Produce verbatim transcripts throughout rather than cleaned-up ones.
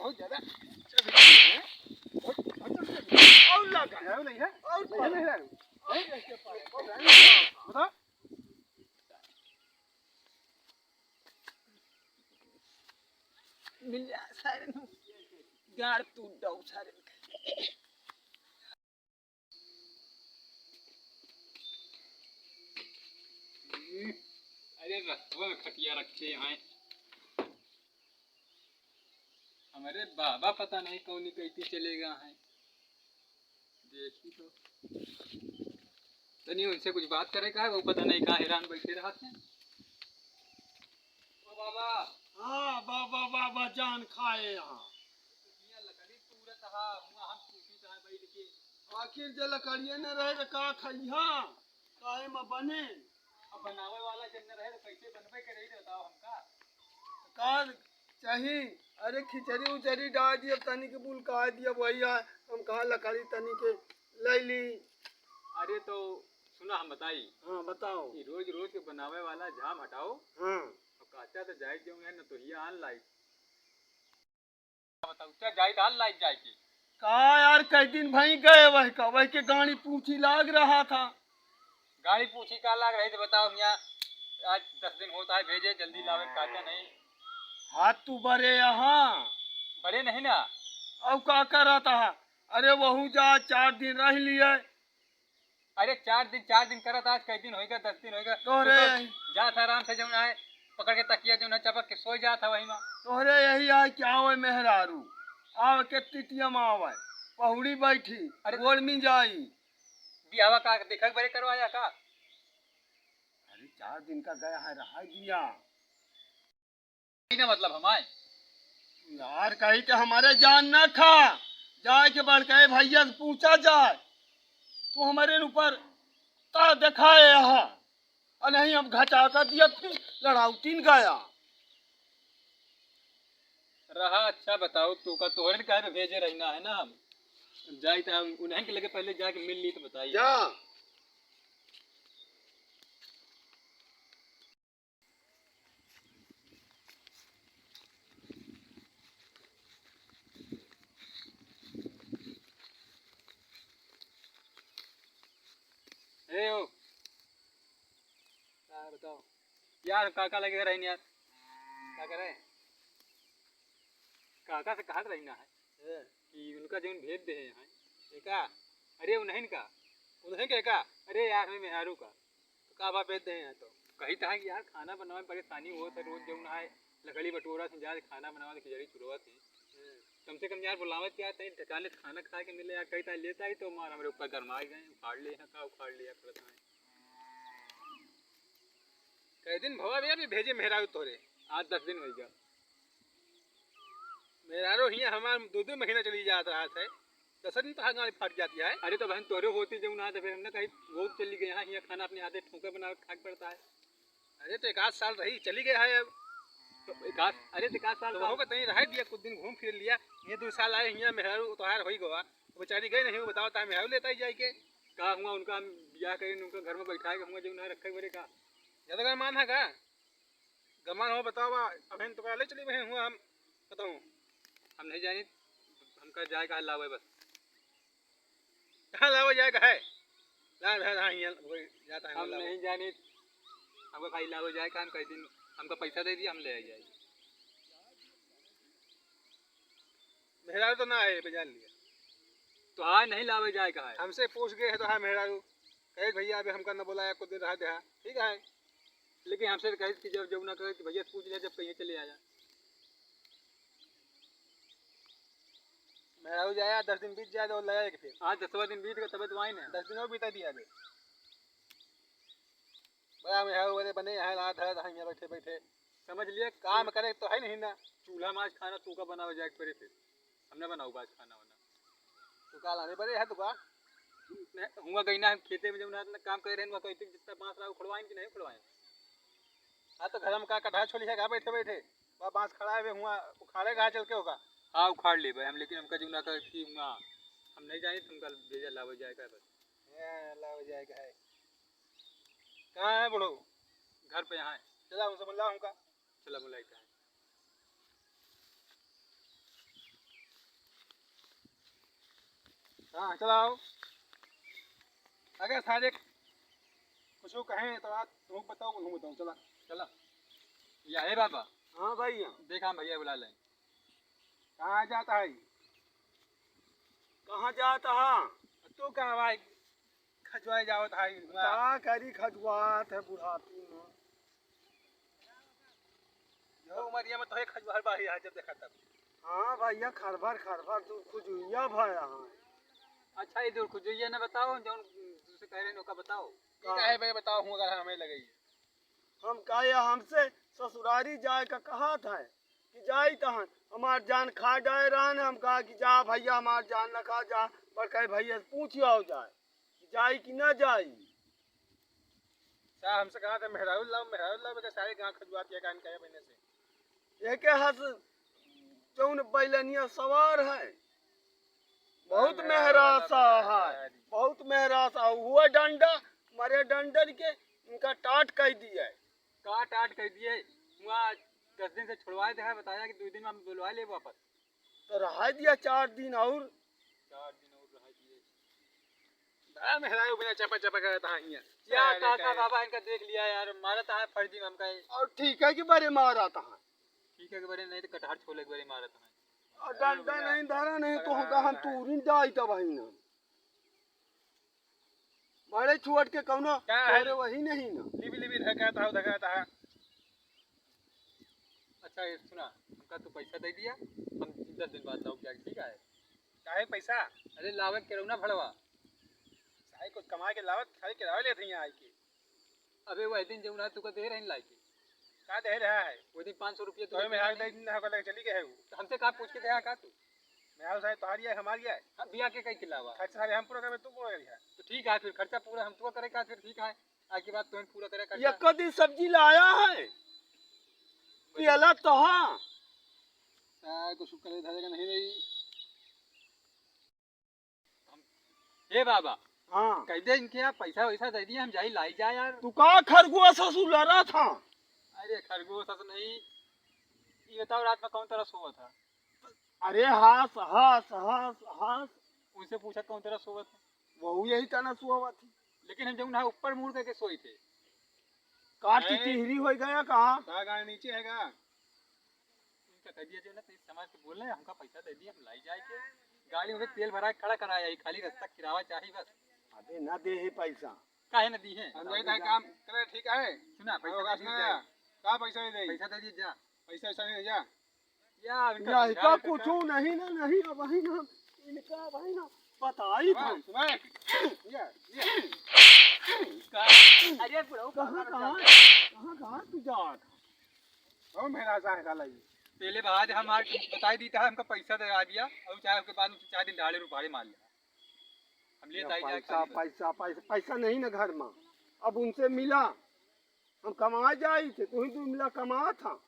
बहुत ज्यादा। और, और लगा। और नहीं है? और नहीं है, नहीं है। बता। मिल जा सारे नु। गाड़ तू डौ सारे। अरे रस्तवा में खटिया रखे हैं। हमरे बाबा पता नहीं कौनी कैती चले गए हैं। देखी तो। तनी उनसे कुछ बात करे का है, वो पता नहीं कहाँ हैरान बैठे रहत हैं। ओ बाबा। हाँ, बाबा, बाबा जान खाए यहाँ। हियाँ लकड़ी तूरत हा, हुआँ हम सूती तहाँ बैठ के। आखिर जे लकड़िए न रहे तो का खइहा? काहे म बने? अब बनावे वाला जब न रहे तो कैसे बनबे करे, ई बताओ हमका। का चाही? अरे खिचड़ी उचड़ी डाल दिया, तनी के बुलका दिया, वही आ, हम कहा लकड़ी तनी के ले ली। अरे तो सुना, हम बताई। हाँ, बताओ। ये रोज रोज के बनावे वाला झाम हटाओ। हाँ। अब काचा तो जाए क्यों है, न तो हिया आन लाई। बताओ, क्या जाए तो आन लाई जाए के। का यार, कई दिन भई गए वह का, वह के गाड़ी पूछी लाग रहा था। गाड़ी पूछी का लाग रही तो बताओ, हिया आज दस दिन होता है भेजे, जल्दी लावे, काचा नहीं। हाथ तू बरे यहाँ। बरे नहीं ना। अब का करत हा? अरे वहू जा, चार दिन रह लिए। अरे चार दिन, चार दिन करत, आज कई दिन होइगा, दस दिन होइगा। तोहरे तू तो जात आराम से जौन है, पकड़ के तकिया जौन है, चपक के सोई जात है वही मा। तोहरे यही आए कि आवे मेहरारू, आवे के टिटिया मा आवे, पहुड़ी बैठी, अरे गोड़ में जाई। बियावा का देखक बरे करवाया का? अरे चार दिन का गया है, रहा दिया। ना मतलब हम आए। यार कही के हमारे जान ना खा, जाए के बड़काए भैया से पूछा जाए, तू हमारे ऊपर ता दिखाए यहाँ, और नहीं हम घचाका दिया फिर लड़ाऊ तीन गया। रहा अच्छा बताओ, तू का तोहरे काहे पे भेजे रही ना है ना हम जाए तो हम उन्हें के लगे पहले जाके मिल ली तो बताइए। जा। ए ओ, का बताओ? यार, काका लगे रही यार। का करे? काका से कहत रही ना है ए। कि उनका जौन भेज दे हैं। एका? अरे, उन्हन का। उन्हन के का? अरे यार, हमें मेहरारू का। तो का बा भेज दे हैं तो? कही था कि यार, खाना बनावे में परेशानी होत है, रोज जौन है, लकड़ी बटोरा से, जा खाना बनावा, खिचड़ी चुरवा से। कम से कम यार, बुलावत यार, तनी ठिकाने से खाना खाए के मिले यार, कही था लेता ही तो मार हमरे ऊपर गरमाए गए, उखाड़ ले यहाँ का, उखाड़ ले यहाँ, करत हैं। कई दिन भवा भैया भी भेजे मेहरारू तोरे? आज दस दिन होइगा। मेहरारू हियाँ हमार दो दो महीना चली जात रहा है, दस दिन तो हर गाड़ी फट जाती है। अरे तो बहन तोरे होती जो ना तो फिर हमने कहीं वो चली गई, यहाँ हियाँ खाना अपने हाथे ठोके बना के खाए पड़ता है। अरे तो एक आध साल रही, चली गई है अब। तो एक आध, अरे तो एक आध साल तो का वहाँ पे तनी रह दिया, कुछ दिन घूम फिर लिया, ये दो साल आए हियाँ मेहरारू तोहार होई गवा, बेचारी गई नहीं, बताओ ता मेहरारू लेता ही जाए के। का हुआ उनका हम ब्याह करें, उनका घर में बैठाए के हुआ जो ना रखे बरे का? ज्यादा गरमान है का? गरमान हो बताओ बा, अबहिन तो ले चली बहन हुआ हम बताऊँ। हम नहीं जानी, हमका जाए का लावे बस। कहाँ लावे जाए का है? ला रहा, हाँ, यहाँ वही जाता है, हम लावे। नहीं जानी, हमका खाली लावे जाए का, हम कई दिन, हमका पैसा दे दिया, हम ले आ जाए। मेहरारू तो ना आए, बे जान लिया। तो हाँ, नहीं लावे जाए का है। हमसे पूछ गए है तो हाँ मेहरारू। कहे भैया अभी हमका न बोलाया, कुछ दिन रहा दे, हाँ, ठीक है। लेकिन हमसे कहे कि जब, जब ना कहे कि भैया पूछ ले, जब कहीं चले आया। मेहरारू जाया, दस दिन बीत जाए तो ले आए फिर। आज दसवाँ दिन बीत गया, तबे तो आई ना। दस दिन और बीता दिया बे। बड़ा मेहरारू वाले बने हैं, रात है, यहाँ बैठे बैठे। समझ लिया, काम करे तो है नहीं ना। चूल्हा में आज खाना तू का बनावे जाए के पड़े फिर। हम ना बनाऊ आज खाना वाना। तो का लाने पड़े है तो का? नहीं, हुआ गई ना, हम खेते में जब ना, ना काम करे रहे, वहाँ कहते जितना बांस रहा उखड़वाएं कि नहीं उखड़वाएं? हाँ तो घर में का कटहा छोली है का बैठे बैठे? वहाँ बांस खड़ा है हुआ, उखाड़े कहाँ चल के होगा? हाँ उखाड़ ले भाई हम, लेकिन हमका जो ना कर कि हुआ, हम नहीं जाने तुमका भेजा लावे जाए का बस। ए, लावे जाए का है। कहाँ है बूढ़ो? घर पे यहाँ है। चला उनसे बुला हमका। चला बुलाई का है। हाँ, चला आओ। अगर सारे कुछ कहें तो आज तुम बताओ, तुम बताओ, चला। चला। या हे बाबा। हाँ भैया। देखा, हम भैया बुला लें। कहाँ जाता है? कहाँ जाता है? तू कहाँ भाई? खजुआए जावत है। का करी, खजुआत है बुढ़ापी में। यो उमरिया में तो है खजुआर बाही है, जब देखा तब। हाँ भैया, खरभर खरभर तू खुजुइया भया है। अच्छा, ये दूर खुजुइया न बताओ, जौन तुझसे कह रहे हैं, ओका बताओ। ठीक है भाई, बताओ, हूँ अगर हमें लगे। हम कहे, हमसे ससुरारी जाए का कहा था कि जाई तहन, हमार जान खा जाए रहन, हम कहा कि जा भैया, हमार जान न खा जा, पर कहे भैया से पूछ आओ जाए। जाई कि ना जाई? सा हमसे कहा था, "मेहरारू लाओ, मेहरारू लाओ," बेटा, सारे गाँव खजुआत किया, कान कहे महीने से। एके हस जौन बैलनिया सवार है, बहुत मेहरारू मेहरासा लाओ, है, मेहरारू। बहुत मेहरासा। हुआ डंडा, मरे डंडन के, इनका टाट कह दिया है। का टाट कह दिए? हुआ दस दिन से छुड़वाए थे, बताया कि दो दिन में हम बुलवा ले वापस। तो रहा दिया चार दिन और। चार दिन और रहा दिए। बड़ा मेहरारू बिना चपा चपा करता है हियाँ। क्या अरे काका काहे? बाबा इनका देख लिया यार, मारत है फर्जी में हमका ये। और ठीक है कि बड़े मारत है। ठीक है कि बड़े नहीं तो कटहर छोले के बड़े मारत है। और डंडा नहीं धरा नहीं तो हम कहाँ तूरिन जाई तब ही ना। बड़े छुअट के कौनो का है? अरे वही नहीं ना। लिबी लिबी धकाता हो, धकाता है। अच्छा, ये सुना, हमका तू पैसा दे दिया, हम दस दिन बाद लौट जाएंगे, ठीक है? काहे पैसा? अरे, लावे के रौना भड़वा। सारे कुछ कमा के लावत, खाली किराया लेत हैं यहाँ आइके। अबे, वह दिन जौन है, तुका दे रहे लाइके। का दे रहा है? वो दिन पाँच सौ रुपया तो तुका मैं हाल दे। दे दिन होकर लेके चली गए है वो। तो हमसे का पूछ के दे का तू? मैं हाल साहब, तुम्हारी है, हमारी है? हाँ, बिया के कहीं के लावा। खर्चा सारे हम पूरा करबे, तू पूरा करिहा। तो ठीक है, फिर खर्चा पूरा हम तुका करे का, फिर ठीक है। आज के बाद तुम पूरा करे खर्चा। एक दिन सब्जी लाया है? पियला तो हाँ। सार को शुक्र है, धरेगा नहीं रही। हम, ए बाबा, हाँ। कह दे इनके यार, पैसा वैसा दे दिए, हम जाई लाई जा यार। तू का खरगोश ससुर लड़ा था? अरे खरगोश ससुर नहीं, ये बताओ रात में कौन तरह सोवा था? अरे हंस, हंस, हंस, हंस। उनसे पूछा कौन तरह सोवा था? वहू यही तना सोवा थी। लेकिन हम जौन है ऊपर मुड़ करके सोई थे। का हैं? टिटिहरी हो गया का? का गाड़ी नीचे है का? इनका कह दिया जो ना, तो इस समाज के बोल रहे हैं, हमका पैसा दे दिए, हम लाई जाए के। गाड़ी में तेल भरा के खड़ा कराया, ये खाली रास्ता किराया चाहिए बस। अबे ना दे है पैसा। काहे ना दी है? हम जाए ताहे काम करे, ठीक है? सुना, पैसा होगा दे दिए ना। जाए। का पैसा दे दे? पैसा दे दिए जा। पैसा वैसा नहीं है जा। या, इनका यही समझा का दे कुछ बेटा। नहीं ना, नहीं, अब वही ना, इनका वही ना, बताई सुबह, था। सुबह। या, या। का-, अरे बुढ़ऊ, कहाँ, कहाँ कहाँ, जाता है? कहाँ, कहाँ तू जात? बहुत मेहनत है, का लगी? पहले बाद हम आज बताई दी था, हमका पैसा दे दिया, और चाहे उसके बाद में चार दिन दाड़े रुपाड़े मार लिया। हम ले या ताई जाए पैसा, खाली बस। पैसा, पैसा, पैसा नहीं ना घर में। अब उनसे मिला, हम कमाए जाई थे, तू ही दू मिला कमात था।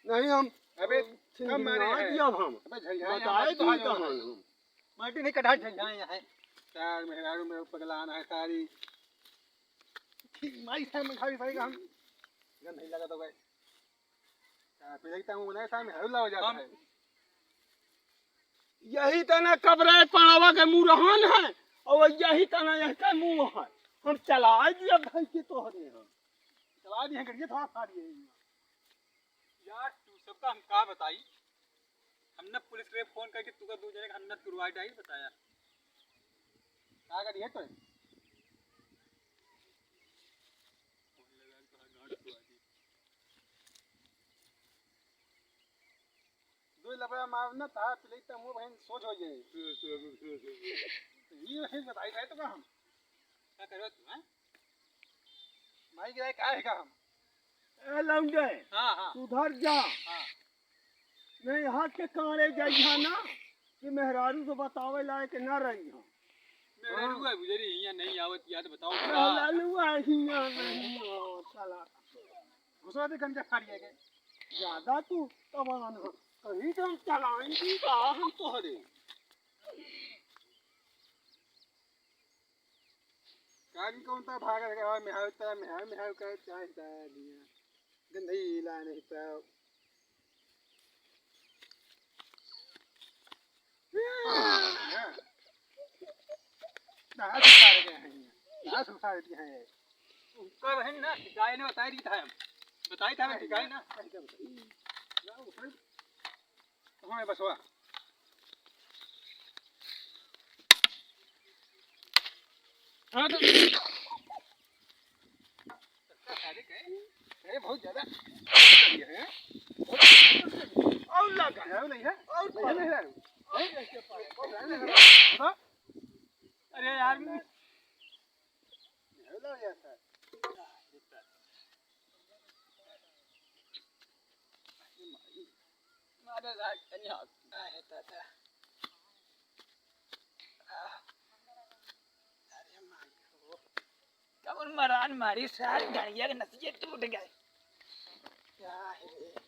नहीं हम अबे, छिन कम मारे दिया है। अब हम। अबे, झरिया बताए यहाँ दी तो कहाँ हम। माटी नहीं कटा झरिया यहाँ है। यार, मेहरारू में पगलान है सारी। ठीक, माई से में खाली सारी का हम। गंध नहीं लगा तो गए। यार, फिर एक टाइम वो नहीं सामने हर लावा जाता हम है। यही तना कबरे पड़वा के मुरहन है, और यही तना यह के मुंह है। हम चला दिया भाई के तोहरे हम। चला दिए गड़िया थोड़ा फाड़ दिए। यार, तू सबका हम का बताई? हम न पुलिस के फोन करके तुका दू जने का हम न तुरवा डाई बताया। का करिए तो? दो लबड़ा मारना था, पिलई त मुंह बहन सोच हो जाए। ये बहन बताई था तो का हम? का करवा तू, हैं? माई गिराए का है का हम? ए लौंडे, हाँ, हाँ। सुधर जा। हाँ। नहीं हाथ के कांड़े जाइहा ना कि मेहरारू से बतावे लायक ना रही हो। मेहरारू हाँ। है गुजरी, हियां नहीं आवत, याद बताओ का? मेहरारू है हियां नहीं आवत, साला। घुसवा दे गंजा फाड़िया के। ज्यादा तू तबान हो। कहीं तो हम चलाएंगे का हम तोहरे। गाड़ी कौन सा भाग रहे हो? मेहाव तेरा मेहाव, मेहाव का चाहे तार दिया। गंदगी ला नहीं पाओ। कहाँ से उखाड़ गए हैं ये? कहाँ से उखाड़ गए हैं ये? उनका बहन ना, ठिकाए ने बताई दी था हम। बताई था हमें ठिकाए ना। कहाँ है बसवा? हाँ तो अरे बहुत ज्यादा है। और लगा है, नहीं है? और नहीं है, नहीं है। और कैसे पाए? और नहीं है। हाँ? अरे यार, हेलो यार सर। मारे लाग तनी हाथ। अरे दादा। अरे माई हो। कौन मरान मारी सार, गड़िया के नसिया टूट गए। क्या है रे?